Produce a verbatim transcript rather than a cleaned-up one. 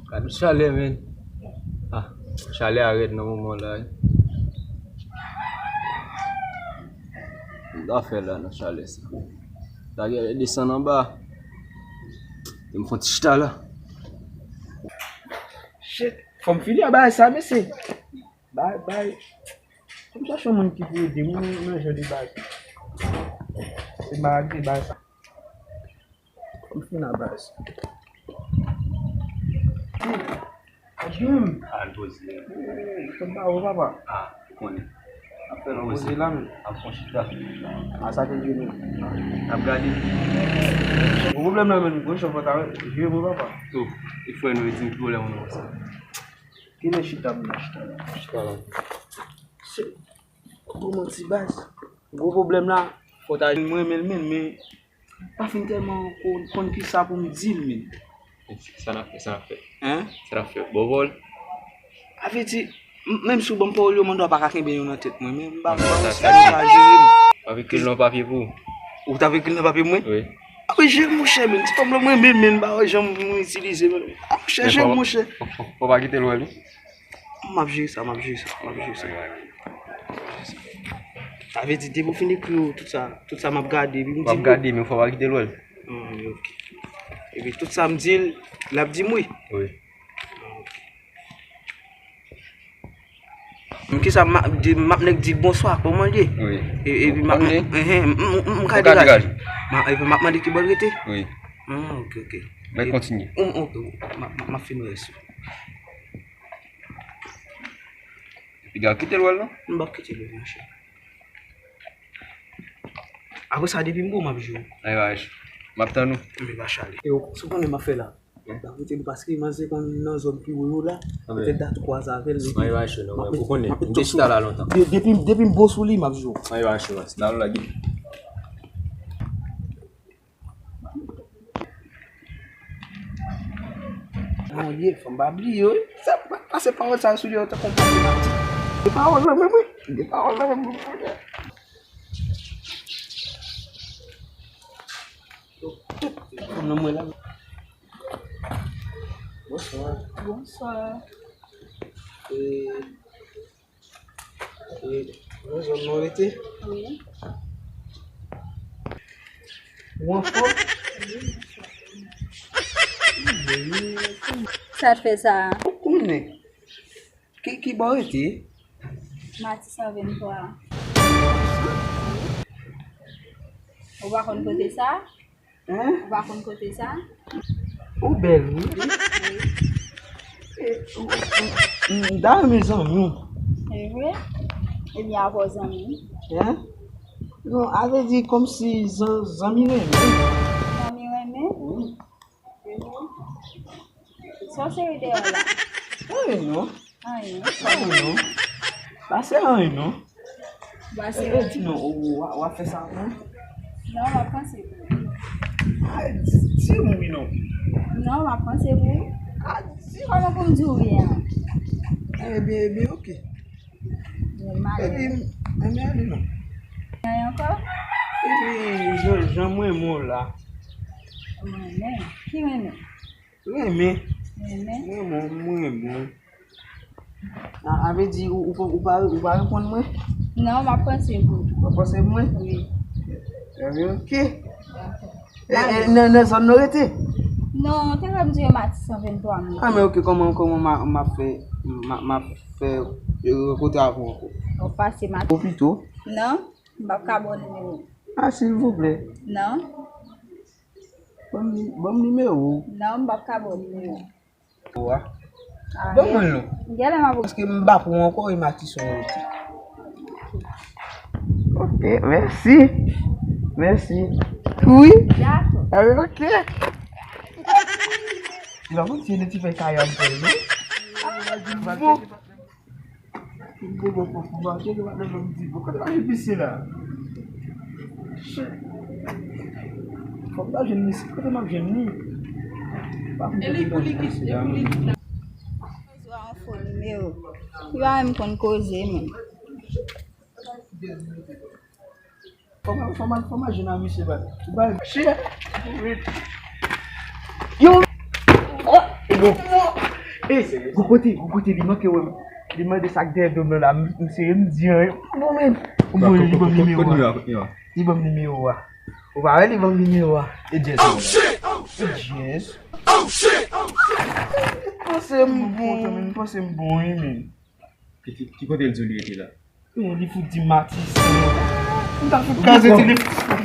Gad chalè, men. Ah, chalè a rèd nan moman la, wi. Sa fè la nan chalè sa. Sa gen desann anba. Te m fè yon ti chita la. Shit, fò m fini a bagay sa, mesye. Bay, bay. Fò m chache yon moun ki pou ede m nan jan de bagay. Se bagay de bagay sa. Fò m fin a baz. Jim. Al poze. Fò m ba ou, papa. Ah, ou konnen. Ap fè nan poze la, men. Ap fon chita. A sa te jwe nou. Ap gade. Bon pwoblèm nan, men, gwo chòf ta jwe, bon papa. Tou, e frè nou, e di m ki pwoblèm ou nan sa. Ki nan chita, m nan chita la. Chita la. Se, bon, manti baz. Gwo pwoblèm la, fò ta jwenn mwen, men, men, men, pa fin tèlman konn, konn ki sa pou m di l, men. Sa n ap fè, sa n ap fè. Hein? Sa n ap fè. Bon, vòl. A vle di, m-, menm si w ban m pawòl yo, m andwa pa ka kenbe yo nan tèt mwen, men m pa, m pa wè si nou ka jere m. Avèk li nan papye pou ou. Ou t avèk li nan papye mwen? Wi. Apre jere monchè, men, ti fanm lan mwen menm, men, m pa wè jan m itilize, men. A, monchè, jere monchè. Fò, fò, fò pa kite l wè l, wi. M ap jere sa, m ap jere sa, m ap jere sa. Sa vle di, depi w fin ekri yo, tout sa, tout sa m ap gade, epi m di w ap gade, men fò w pa kite l wè l. Hmm, ok. Epi tout sa m di l, l ap di m wi. Wi. Ok. Men kisa m ap di, m ap nèk di l bonswa, kòman l ye? Wi. E, epi m ap, enhen, m, m, m ka degaje. Ma, epi m ap mande ki bò l rete? Wi. Hmm, ok, ok. Mwen kontinye. Hmm, ok, m ap, m ap, m ap fin rès yo. Piga kite l wè l non? M p ap kite l wè l, monchè. Apre sa, depi m bo, m ap jwe. Ay, va, m ap tann ou. M pa chale. E ou, si w konnen m ap fè la, m pa kite l paske manze konn nan zòn pi wo yo la. Petèt dat ou kwaze avè l, epi m ap met, m ap met chòk sou li. Depi, depi m bo sou li, m ap jwe. Ay, va, chou, nan lagi. Mwen ye, fò m pa bliye, wi. Sa, pa, pase pawòl sa yo sou li, yo te konprann. Gen pawòl nan men mwen. Gen pawòl nan men mwen. Yo tout nan mwen la. Bonswa. Bonswa. E, E, nan zòn nan rete? Wi. Ou anfòm? Sa t fè sa? Ou konnen. Ki, ki bò w rete? Matisan venntwa. Ou pa konn kote sa? Hein? Ou pa konn kote sa? Ou bèl, wi. Wi. E, ou, ou, m, m ta renmen zanmi w. E vre? Ebyen, avè w zanmi? Hein? Non, a vle di kòmsi zan-, zanmi renmen. Zanmi renmen? Wi. E vre? Sa w sere dèyè w la? Anyen non. Anyen. Anyen non. Pa se anyen non. Pa se anyen. E, e, di non, ou, ou, w ap fè sa pou mwen? Non, m ap panse pou ou. A, di, di m wi non. Non, m ap panse pou ou. A, di. Kòman pou m di w wi an? Ebyen, ebyen, ok. Ebyen, ebyen, ale non. Anyen ankò? Ebyen, jan, jan mwen renmen w la. Renmen? Ki renmen? Renmen. Renmen? Renmen, mwen renmen. A, a vle di ou, ou, ou pa, ou pa reponn mwen? Non, m ap panse pou ou. W ap panse pou mwen? Wi. Ebyen, ok. Dakò. E, e, nan, nan zòn nou rete? Non, te wè m di yo Matisan venntwa mwen. A, men ok, kòman, kòman m a, m ap fè, m a, m ap fè, e, rankontre avè w ankò? W ap pase Matisan. Ou pito? Non, m p ap ka ba w nimewo. A, silvouplè. Non. Ban m ni-, ban m nimewo w. Non, m p ap ka ba w nimewo. Ou a? A, ban mwen l non. Genlè m ap. Paske m pa pran ankò e Matisan w rete. Ok, mèsi. Mèsi. Wi. Dakò. A, ok. Li pa konn si e de ti fè kaya m fè l non. Bon. Bon, bon, bon, bon, bon, kote m ap jwenn misye la? Shit. Fò m ta jwenn misye, kote m ap jwenn li? E li pou li ki, e pou li ki la. Rezo a yon fo nimewo. Li pa menm konn koze menm. Fò m al, fò m al, fò m al jwenn a misye, ba. Ou ba l chè. Yo. Oh, e bon. Ey, gwo kote, gwo kote, li manke wè m. Li mande sa k dèyè do m nan la, m, m serye, m di anyen. Bon, men. Bon, li ban m nimewo a. Li ban m nimewo a. Ou pa wè li ban m nimewo a? E Jazz. E Jazz. M panse m bon, m panse m bon, wi, men. Ki, ki, ki kote l di w li rete la? Men, li fout di m Matis. M ta fout kraze telefòn.